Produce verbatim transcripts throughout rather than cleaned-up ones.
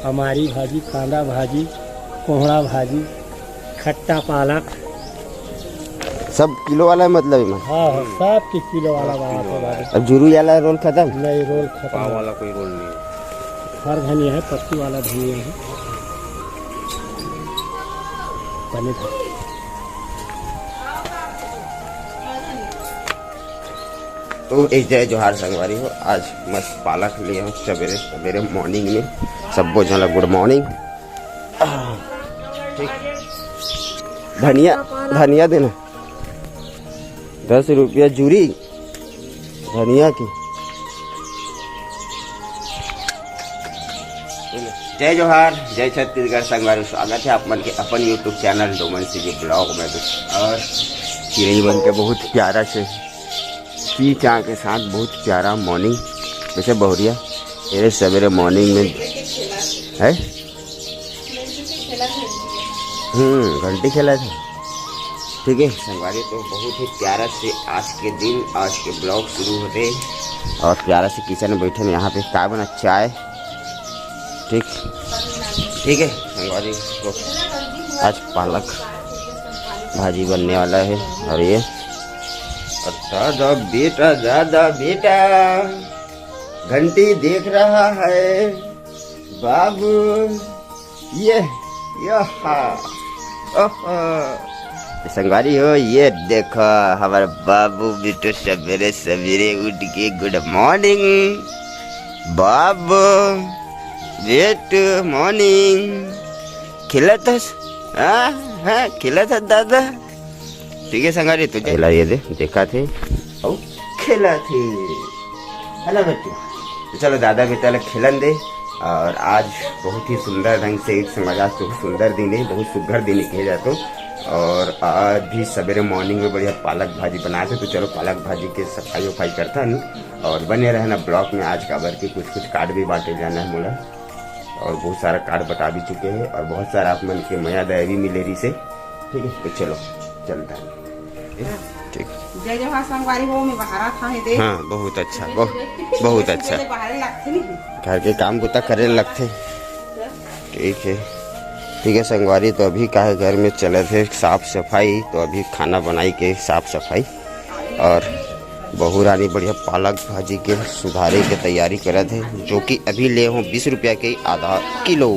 अमारी भाजी, कांदा भाजी, कोहड़ा भाजी, खट्टा पालक। सब किलो वाला है मतलब एमा? हाँ, हाँ, सब के किलो वाला बनावत हे भाजी। अब जुरू वाला रोल खत्म? नहीं, रोल खत्म। पाव वाला कोई रोल नहीं है। हर धनिया है, पत्ती वाला धनिया है। बने भाजी। तो ए जय जोहार संगवारी हो, आज मस्त पालक ले हूँ सवेरे सवेरे morning में। सबो झन ला good morning। ठीक, धनिया, धनिया देना, दस रुपया जुरी धनिया की। जय जोहार, जय छत्तीसगढ़ संगवारी, स्वागत है आप मन के अपन YouTube channel Doman CG vlog में। और चिरई मन के बहुत प्यारा से ची चा के साथ बहुत प्यारा morning। वैसे बहुरिया तेरे सवेरे morning में है। हम्म, घंटी खेला था। ठीक है संगवारी, तो बहुत ही प्यारा से आज के दिन, आज के vlog शुरू होते हैं। और प्यारा से kitchen में बैठे हैं, यहाँ पे काय बना, चाय। ठीक, ठीक है संगवारी, तो आज पालक भाजी बनने वाला है। और ये, और दादा बेटा, दादा बेटा, घंटी देख रहा है बाबू, ये, ये, हाँ, ओहो। संगवारी हो, ये देखो, हमारे बाबू बिट्टू सवेरे सवेरे उठ के good morning बाबू, good morning। खिलत हस? हाँ, हाँ, खिलत हस दादा। ठीक है संगवारी, तो चला ये दे, देखा थे, अउ खेला थे, है ना बच्चों? तो चलो दादा बेटा ला खेलन दे। और आज बहुत ही सुंदर ढंग से एक समझ, आज तो सुंदर दिन है, बहुत सुघर दिन है कहे जाए तो। और आज भी सवेरे morning में बढ़िया पालक भाजी बनाए थे, तो चलो पालक भाजी के सफाई उफाई करता हूँ। और बने रहना vlog में, आज काबर के कुछ कुछ card भी बांटे जाना है मोला। और बहुत सारा card बटा भी चुके हैं और बहुत सारा आप मन के मया दया भी मिले रही से। ठीक है, तो चलो चलता है। ठीक। जय जोहार संगवारी हो, मैं बाहर था है दे। हाँ, बहुत अच्छा, बहुत, बहुत अच्छा। पहले बाहर लगते नहीं। घर के काम बुता करे लगते। ठीक है, ठीक है संगवारी, तो अभी का है घर में चलत है साफ सफाई, तो अभी खाना बनाई के साफ सफाई। और बहू रानी बढ़िया पालक भाजी के सुधारे के तैयारी करत है, जो कि अभी ले हो बीस रुपया के आधा किलो।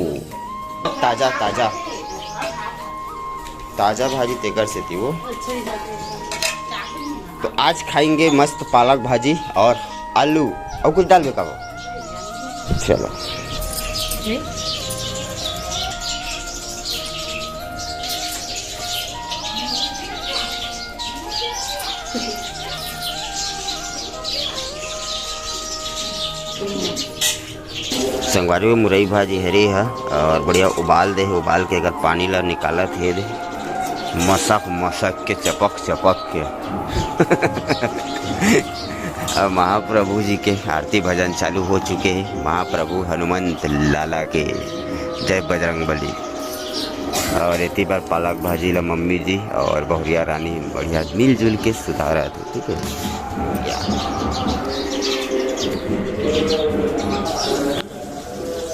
ताजा, ताजा, ताजा भाजी तेकर सेती वो। तो आज खाएंगे मस्त पालक भाजी और आलू। और कुछ डाल दे का वो? चलो। संगवारी में मुरई भाजी हरे ह और बढ़िया उबाल दे हे, उबाल के एकर पानी ला निकालत हे दे, मसक मसक के, चपक चपक के। अब महाप्रभु जी के आरती भजन चालू हो चुके हे, महाप्रभु हनुमंत लाला के, जय बजरंग बली। और एती बार पालक भाजी ला मम्मी जी और बहुरिया रानी बढ़िया मिलजुल के सुधारत हे, ठीक है।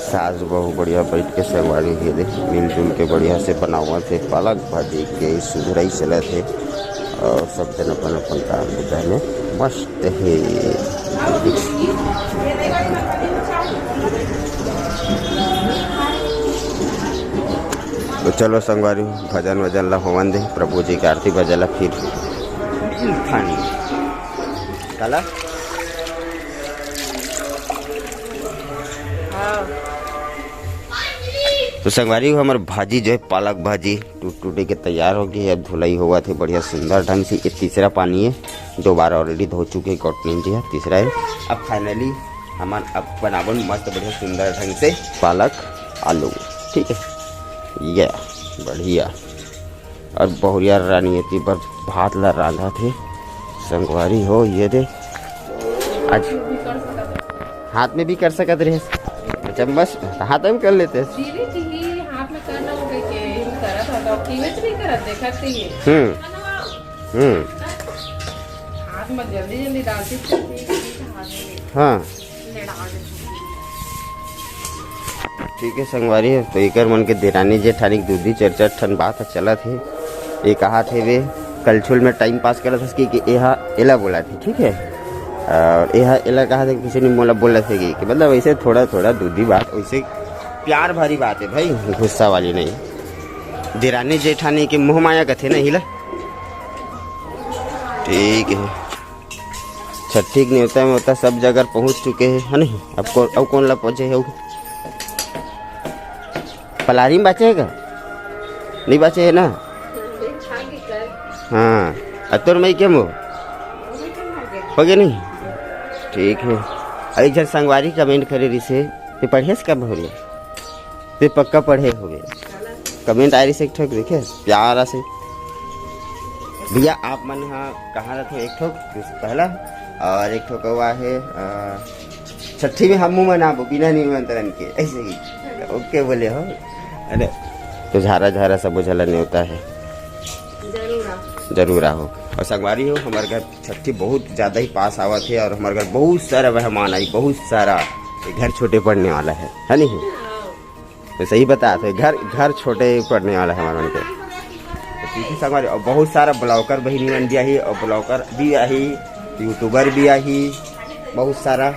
सास बहू बढ़िया बैठ के संगवारी हे दे, मिलजुल के बढ़िया से बनावत हे पालक भाजी के सुधरई चलत हे और सब जन अपन अपन काम बुता में मस्त हे। तो चलो संगवारी, भजन वजन ला होवन दे, प्रभु जी के आरती भजन ला फिर खानी काला। तो संगवारी हो, हमर भाजी जो है पालक भाजी टूट टूटे के तैयार हो गई है। अब धुलाई होवत हे बढ़िया सुंदर ढंग से। ये तीसरा पानी है, दो बार already धो चुके हैं कौटनी जी है, तीसरा है। अब finally हमन अब बनावन मस्त बढ़िया सुंदर ढंग से पालक आलू, ठीक है, ये बढ़िया। और बहुरिया रानी एती बर भात ला रांधत हे संगवारी हो, ये दे। आज हाथ में भी कर सकत रहे, चम्मच हाथ में कर लेते। दीदी जी, हाथ में करना हो गई के, यूं करत हो तो कीमत नहीं करत, देखत ही है। हम्म, हम्म। हाथ में जल्दी जल्दी डालती थी, हाथ में हाँ। ले डाल देती थी। ठीक है संगवारी हो, तो एकर मन के देरानी जेठानी के दूधी चरचर ठन बात ह चलत हे। ये कहा थे वे कलछुल में टाइम पास करत हस कि, कि एहा एला बोला थे, ठीक है। और एहा एला कहा थे किसी ने मोला बोला थे कि, कि मतलब ऐसे थोड़ा थोड़ा दूधी बात, वैसे प्यार भरी बात है भाई, गुस्सा वाली नहीं। देरानी जेठानी के मोह माया कथे ना हिला। ठीक है, छट्ठी के नेवता में होता सब जगह पहुंच चुके हैं, है नहीं? अब को, अब कौन ला पहुंचे है? पलारी में बाचे है का? नहीं बाचे है ना? हाँ, अब तोर मई के मो हो गया नहीं? ठीक है। अब एक जन संगवारी कमेंट करे रिसे, ते पढ़ेस का बहुरिया? ते पक्का पढ़े होगे। कमेंट आए रिसे एक ठोक देखे, प्यारा से। भैया, आप मन हा कहाँ रहते हो? एक ठोक पहला, और एक ठोक हुआ है, अ, छठी में हम मनाबो बिना निमंत्रण के, ऐसे ही। ओके बोले हो, अरे, तो झारा झारा सब बुझला नेवता है। जरूर आओ। जरूर आओ। और संगवारी हो, हमारे घर छठी बहुत ज़्यादा ही पास आवत है और हमारे घर बहुत सारा मेहमान आई, बहुत सारा। ये घर छोटे पड़ने वाला है, है नहीं? तो सही बता, तो घर, घर छोटे पड़ने वाला है हमारे मन के। तो ठीक है संगवारी, और बहुत सारा ब्लॉगर बहिनी मन भी आही और ब्लॉगर भी आही, यूट्यूबर भी आही, बहुत सारा।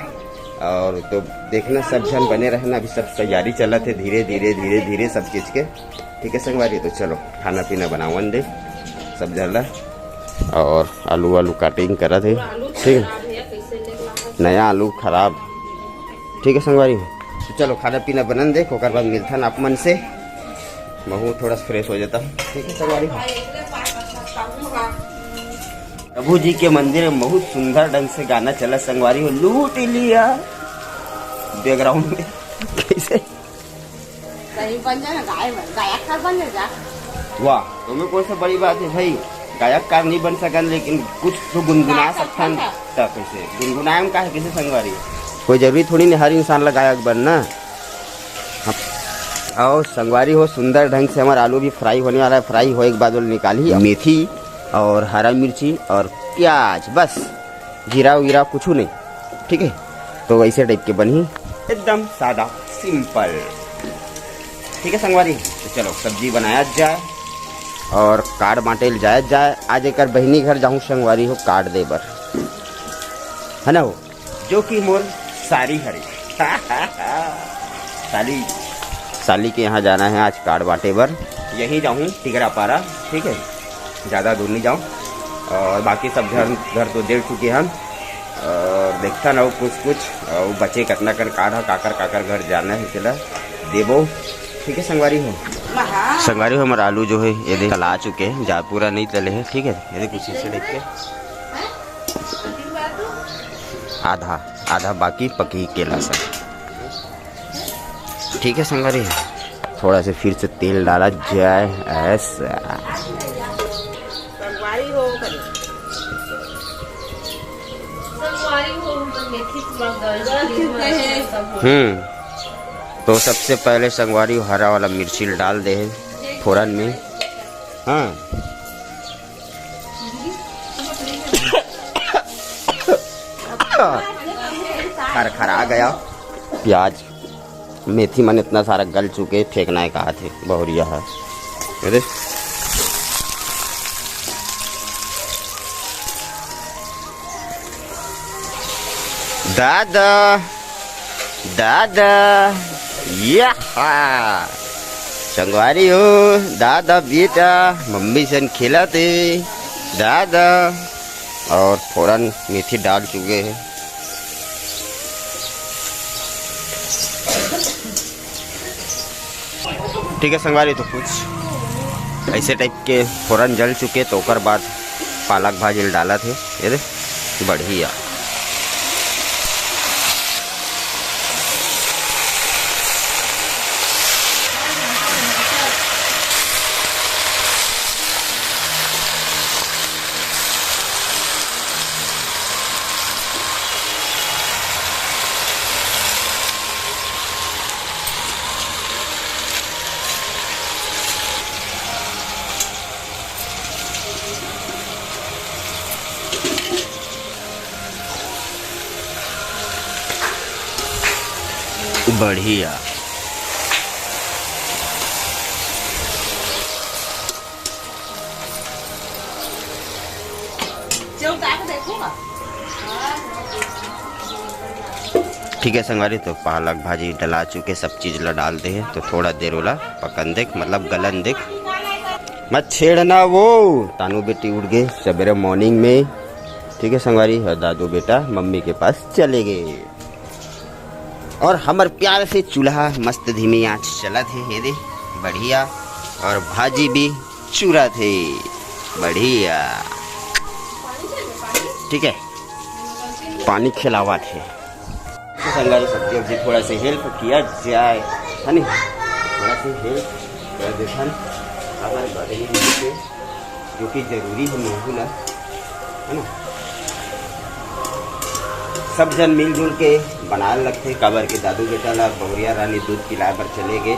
और तो देखना, सब जन बने रहना, अभी सब तैयारी चलत है धीरे धीरे धीरे धीरे सब चीज़ के। ठीक है संगवारी, तो चलो खाना पीना बनावन दे सब जन ला। और आलू वालू कटिंग करत है, ठीक है, नया आलू खराब। ठीक है संगवारी हो, तो चलो खाना पीना बनन दे, ओकर बाद मिलथन आप मन से। महू थोड़ा फ्रेश हो जाता हूँ। ठीक है संगवारी हो, प्रभु जी के मंदिर में बहुत सुंदर ढंग से गाना चला संगवारी हो, लूट लिया बैकग्राउंड में। कैसे? कहीं बन जाए ना, गाय-, गायककार बन जा। वाह, तुम्हें कौन सा बड़ी बात है भाई, गायककार नहीं बन सकन लेकिन कुछ तो गुनगुना गा सकथन। सकथन। तब कैसे गुनगुनाए में का है, कैसे संगवारी? कोई जरूरी थोड़ी नहीं हर इंसान ला गायक बनना। हाँ। और संगवारी हो, सुंदर ढंग से हमारा आलू भी फ्राई होने वाला है। फ्राई होए के बाद वो निकाली मेथी और हरा मिर्ची और प्याज, बस जीरा वीरा कुछ नहीं। ठीक है, तो वैसे टाइप के बनी, एकदम सादा, सिंपल। ठीक है संगवारी, तो चलो सब्जी बनाया जाए और कार्ड बांटे ल जाया जाए। आज एकर बहिनी घर जाहूँ संगवारी हो कार्ड दे बर, है ना हो, जो कि मोर सारी हरे। साली, साली के यहाँ जाना है आज कार्ड बांटे बर। यहीं जाहूँ टिगरापारा, ठीक है, ज़्यादा दूर नहीं जाऊँ। और बाकी सब घर, घर तो दे चुके हम। और देखता ना कुछ कुछ और बचे कतना कन कार्ड है, काकर काकर घर जाना है, चला देबो। ठीक है संगवारी हो, संगवारी हो, हमारा आलू जो है ये देख तला चुके हैं, जा पूरा नहीं तले हैं। ठीक है, ये देख कुछ ऐसे देख के आधा आधा बाकी पकी केला सब। ठीक है संगवारी, थोड़ा से फिर से तेल डाला जाए। ऐसा संगवारी हो, संगवारी हो, तो मेथी पूरा गल चुके हैं। हम्म, तो सबसे पहले संगवारी हरा वाला मिर्ची डाल दे है फोरन में। हाँ, खरखरा गया प्याज। मेथी मन इतना सारा गल चुके, फेंकना है कहा थे बहुरिया है। अरे दादा, दादा, या संगवारी हो, दादा बेटा मम्मी सन खेलत हे, दादा। और फोरन मेथी डाल चुके हैं। ठीक है संगवारी, तो कुछ ऐसे टाइप के फोरन जल चुके, तो ओकर बाद पालक भाजी ल डालत हे। ये दे, बढ़िया। बढ़िया। ठीक है संगवारी, तो पालक भाजी डला चुके, सब चीज ला डाल दे हे, तो थोड़ा देर ओला पकन देख, मतलब गलन देख, मत छेड़ना वो। तानू बेटी उठ गए सवेरे मॉर्निंग में, ठीक है संगवारी, और दादू बेटा मम्मी के पास चले गए। और हमर प्यार से चूल्हा मस्त धीमी आंच चलत हे, ये दे बढ़िया, और भाजी भी चुरत हे बढ़िया, ठीक है, पानी खिलावत हे। तो संगवारी सब्जी वब्जी थोड़ा से हेल्प किया जाए, है नी, थोड़ा से हेल्प कर देथन, अगर बढ़िया से, जो कि जरूरी है महू ला, है ना। सब जन मिलजुल के बनाए लगथे, काबर के दादू बेटा ला बहुरिया रानी दूध पिलाए बर चले गे,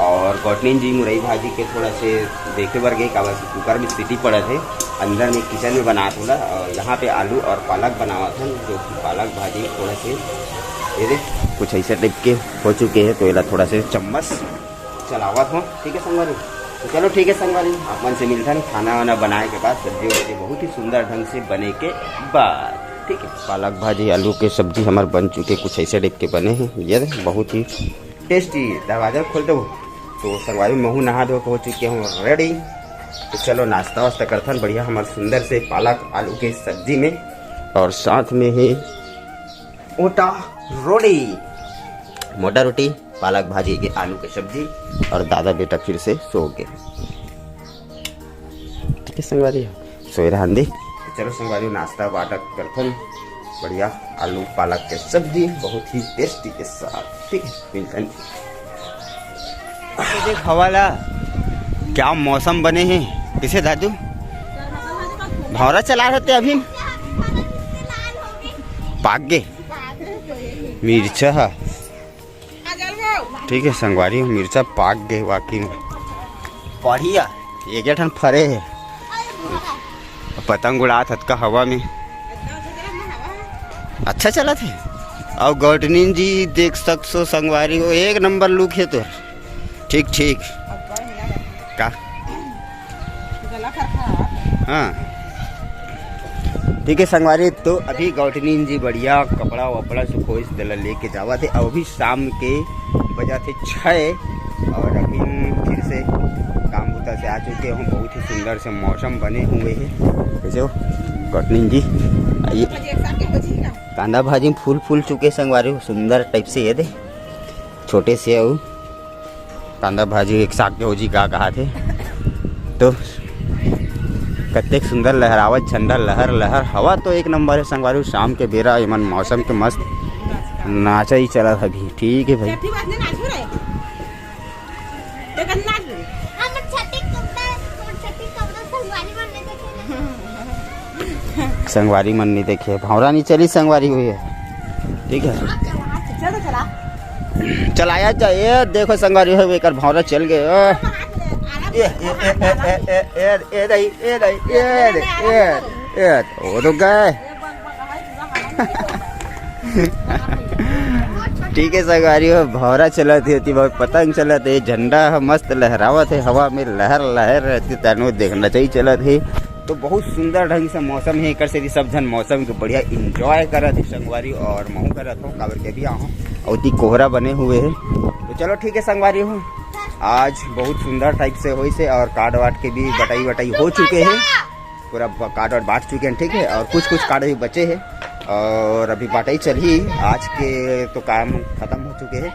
और गौटनीन जी मुरई भाजी के थोड़ा से देखे बर गए, काबर के कुकर में सीटी पड़त हे, अंदर में किचन में बनात होला। और यहाँ पे आलू और पालक बनावत हन, जो कि पालक भाजी थोड़ा से ये दे कुछ ऐसे टाइप के हो चुके हैं, तो एला थोड़ा से चम्मच चलावत हो, ठीक है संगवारी। तो चलो ठीक है संगवारी, आप मन से मिलथन खाना वाना बनाए के बाद, सब्जी वब्जी बहुत ही सुंदर ढंग से बने के बाद, ठीक है। पालक भाजी आलू के सब्जी हमार बन चुके, कुछ ऐसे टाइप के बने हैं, ये दे, बहुत ही टेस्टी। दरवाजा खोल दो। तो संगवारी महू नहा धो के हो चुके हूँ रेडी। तो चलो नाश्ता वास्ता करथन बढ़िया हमार सुंदर से पालक आलू के सब्जी में, और साथ में ही ओटा रोटी, मोटा रोटी, पालक भाजी के आलू के सब्जी, और दादा बेटा फिर से सो गए। ठीक है संगवारी, सोए रहन दे। चलो संगवारी, नाश्ता वाटा करथन बढ़िया आलू पालक के सब्जी, बहुत ही टेस्टी के साथ। ठीक है, मिलथन। ये देख हवा ला, क्या मौसम बने हे। किसे दादू, भौरा चला रहते अभी, पाक गे मिर्चा ह। ठीक है संगवारी, मिर्चा पाक गे वाकई में। बढ़िया, एक ठन फरे हे। पतंग उड़ात हतका हवा में। अच्छा चलत हे। और गौटनीन जी देख सकसो संगवारी हो, एक नंबर लुक हे तो। ठीक ठीक। का? हाँ। ठीक है संगवारी, तो अभी गौटनीन जी बढ़िया कपड़ा वपड़ा सुखोइस, तेला लेके जावत हे। अभी शाम के बजत हे छः, और अभी फिर से काम बुता से आ चुके हों। बहुत ही सुंदर से मौसम बने हुए हे। कैसे हो गौटनीन जी? आइए। कांदा भाजी में फूल फूल चुके संगवारी हो, सुंदर टाइप से ये दे, छोटे से अउ कांदा भाजी एक साग के हो जी का कहा थे। तो कतेक सुंदर लहरावत झंडा, लहर लहर हवा तो एक नंबर है संगवारी। शाम के बेरा एमन मौसम के मस्त नाचा ही चलत अभी। ठीक है भाई। छठी बात नहीं नाचू रे। देखन नाच रे। हम छठी कपड़ा, हम छठी कपड़ा संगवारी मन नहीं देखे ना। संगवारी मन नहीं देखे, भौरा नहीं चली संगवारी हुई है। ठीक है, चल तो चला। चलाया जा। ये देखो संगवारी हो, एकर भौरा चल गए। ओ। ये, ये, ये, ए, ए, ए, ए, ए, ए, नहीं, ए, नहीं, ए, नहीं, ए, ए, ओ तो गए। ठीक है संगवारी हो, भौरा चलत हे, ओती बहुत पतंग चलत हे, झंडा ह मस्त लहरावत हे हवा में, लहर लहर रहती, तनु देखना चाहिए चलत हे। तो बहुत सुंदर ढंग से मौसम हे, एकर सेती सब झन मौसम के बढ़िया एंजॉय करत हे संगवारी, और महू करत हो काबर के भी आहूँ, अउ ओती कोहरा बने हुए हे। तो चलो ठीक है संगवारी हो, आज बहुत सुंदर टाइप से होइस हे, और कार्ड वार्ड के भी बटाई वटाई हो चुके हे, पूरा ब-, कार्ड वार्ड बांट चुके हैं, ठीक है, और कुछ कुछ कार्ड भी बचे हैं, और अभी बांटाई चलही। आज के तो काम खत्म हो चुके हैं,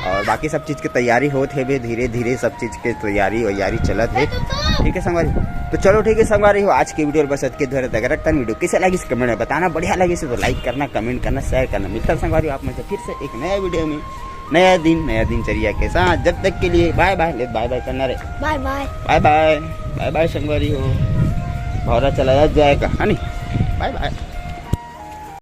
और बाकी सब चीज के तैयारी होत हे बे, धीरे धीरे सब चीज के तैयारी वैयारी चलत हे। ठीक है संगवारी, तो चलो ठीक है संगवारी हो, आज के वीडियो बस अतके धरे तक रखतन। वीडियो कैसे लगिस कमेंट में बताना, बढ़िया लगिस तो लाइक करना, कमेंट करना, शेयर करना। मिलता संगवारी आप मन से फिर से एक नया वीडियो में, नया दिन नया दिनचर्या के साथ। जब तक के लिए बाय बाय। ले बाय बाय करना रे। बाय बाय। बाय बाय। बाय बाय संगवारी हो, भौरा चलाया जाएगा, है नी? बाय बाय।